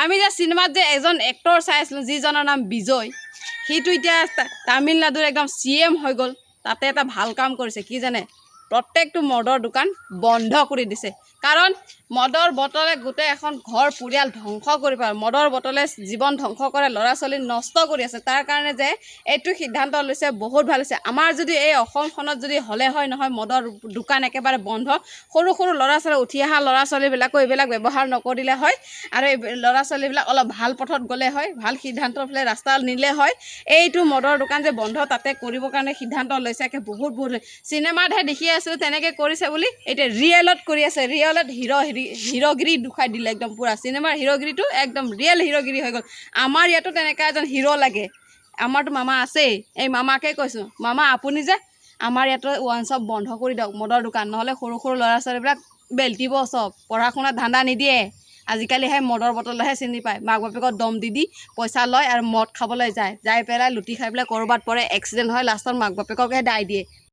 আমি যে চিনেমাত যে এজন এক্টৰ চাই আছিলোঁ, যিজনৰ নাম বিজয়, সিটো এতিয়া তামিলনাডুৰ একদম চিএম হৈ গ'ল। তাতে এটা ভাল কাম কৰিছে। কি জানে? প্ৰত্যেকটো মদৰ দোকান বন্ধ কৰি দিছে। কাৰণ মদৰ বটলে গোটেই এখন ঘৰ পৰিয়াল ধ্বংস কৰি পেলায়। মদৰ বটলে জীৱন ধ্বংস কৰে, ল'ৰা ছোৱালী নষ্ট কৰি আছে। তাৰ কাৰণে যে এইটো সিদ্ধান্ত লৈছে, বহুত ভাল হৈছে। আমাৰ যদি এই অসমখনত যদি হ'লে হয় নহয়, মদৰ দোকান একেবাৰে বন্ধ, সৰু সৰু ল'ৰা ছোৱালী, উঠি অহা ল'ৰা ছোৱালীবিলাকো এইবিলাক ব্যৱহাৰ নকৰিলে হয় আৰু এই ল'ৰা ছোৱালীবিলাক অলপ ভাল পথত গ'লে হয়, ভাল সিদ্ধান্তৰ ফালে ৰাস্তা নিলে হয়। এইটো মদৰ দোকান যে বন্ধ তাতে কৰিবৰ কাৰণে সিদ্ধান্ত লৈছে, একে বহুত বহুত চিনেমাতহে দেখি আছিলোঁ তেনেকৈ কৰিছে বুলি, এতিয়া ৰিয়েলত কৰি আছে। ৰিয়েলত হিৰ'গিৰি দেখুৱাই দিলে একদম পূৰা। চিনেমাৰ হিৰ'গিৰিটো একদম ৰিয়েল হিৰ'গিৰি হৈ গ'ল। আমাৰ ইয়াতো তেনেকুৱা এজন হিৰ' লাগে। আমাৰতো মামা আছেই। এই মামাকে কৈছোঁ, মামা, আপুনি যে আমাৰ ইয়াতো ৱাইন শ্বপ বন্ধ কৰি দিয়ক, মদৰ দোকান। নহ'লে সৰু সৰু ল'ৰা ছোৱালীবিলাক বেল্টিব চব, পঢ়া শুনাত ধান্দা নিদিয়ে। আজিকালি সেই মদৰ বটলহে চিনি পায়। মাক বাপেকক দম দি দি পইচা লয় আৰু মদ খাবলৈ যায়। যাই পেলাই লুটি খাই পেলাই ক'ৰবাত পৰে, এক্সিডেণ্ট হয়, লাষ্টত মাক বাপেককহে দায় দিয়ে।